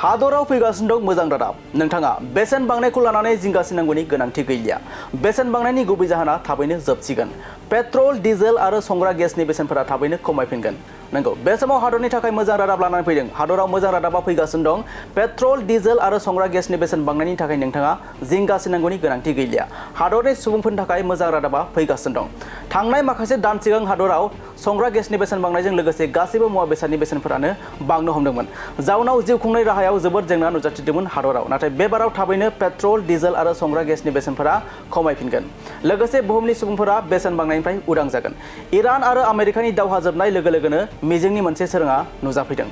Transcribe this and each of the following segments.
हादराव फैगासिनो दं मोजां रादाब नोंथाङा बेसेन बांनायखौ लानानै जिंगासिनांगौनि गोनांथि गैलिया बेसेन बांनायनि गुबै जाहोना थाबैनो जोबसिगोन पेट्रल डिजेल आरो संग्रा गेसनि बेसेनफोरा थाबैनो खमायफिनगोन नंगौ बे समाव हादरनि थाखाय मोजां रादाब लानानै फैदों हादराव मोजां रादाबा फैगासिनो दं पेट्रल डिजेल आरो संग्रा गेसनि बेसेन बांनायनि थाखाय नोंथाङा जिंगासिनांगौनि गोनांथि गैलिया हादरनि सुबुंफोरनि थाखाय मोजां रादाबा फैगासिनो दं थांनाय माखासे दान सिगां हादराव संग्रा गेसनि बेसेन बांनायजों लोगोसे गासैबो मुवा बेसादनि बेसेनफोरानो बांनो हमदोंमोन जाउनाव जिउ खुंनाय राहायाव जोबोद जेंना नुजाथिदोंमोन हादराव नाथाय बे बाराव थाबैनो पेट्रल डिजेल आरो संग्रा गेसनि बेसेनफोरा खमायफिनगोन लोगोसे बुहुमनि सुबुंफोरा बेसेन बांनायनिफ्राय उदां जागोन इरान आरो आमेरिकानि दावहा जोबनाय लोगो लोगोनो मिजिंनि मोनसे सोराङा नुजाफैदों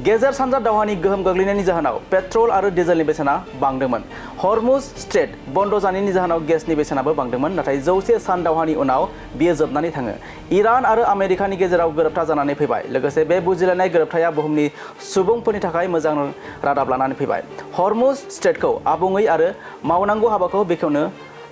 गेजेर सानजा दावहानि गोहोम गोग्लैनायनि जाहोनाव पेट्रल आरो डिजेलनि बेसेना बांदोंमोन हरमुज स्ट्रेट बन्द जानायनि जाहोनाव गेसनि बेसेनाबो बांदोंमोन नाथाय 100 सान दावहानि उनाव बियो जोबनानै थाङो इरान आरो आमेरिकानि गेजेराव गोरोबथा जानानै फैबाय लोगोसे बे बुजिलायनाय गोरोबथाया बुहुमनि सुबुंफोरनि थाखाय मोजां रादाब लानानै फैबाय हरमुज स्ट्रेटखौ आबुङै आरो मावनांगौ हाबाखौ बेखेवनो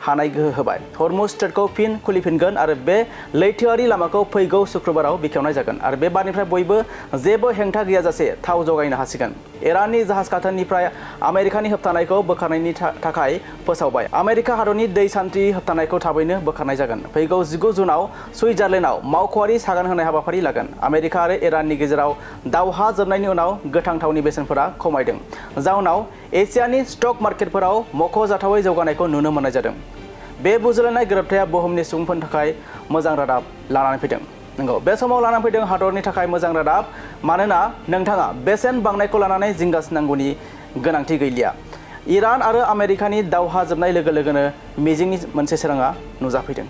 हानाय गोहो होबाय हरमुज स्ट्रेटखौ फिन खुलिफिनगोन आरो बे लैथोआरि लामाखौ फैगौ शुक्रबाराव बेखेवनाय जागोन आरो बे बारनिफ्राय बयबो जेबो हेंथा गैयाजासे थाव जगायनो हासिगोन इराननि जाहाज गाथोननिफ्राय आमेरिकानि होबथानायखौ बोखारनायनि थाखाय फोसावबाय आमेरिका हादरनि दै सान्थ्रि होबथानायखौ थाबैनो बोखारनाय जागोन फैगौ 19 जुनाव सुइजारलेन्डआव मावख'आरि सागान होनाय हाबाफारि लागोन आमेरिका आरो इराननि गेजेराव दावहा जोबनायनि उनाव गोथां थावनि बेसेनफोरा खमायदों जाउनाव एसियानि स्टक मार्केटफोराव मख'जाथावै जौगानायखौ नुनो मोननाय जादों बे बुजिलायनाय गोरोबथाया बुहुमनि सुबुंफोरनि थाखाय मोजां रादाब लानानै फैदों नंगौ बे समाव लानानै फैदों हादरनि थाखाय मोजां रादाब मानोना नोंथाङा बेसेन बांनायखौ लानानै जिंगासिनांगौनि गोनांथि गैलिया इरान आरो आमेरिकानि दावहा जोबनाय लोगो लोगोनो मिजिंनि मोनसे सोराङा नुजाफैदों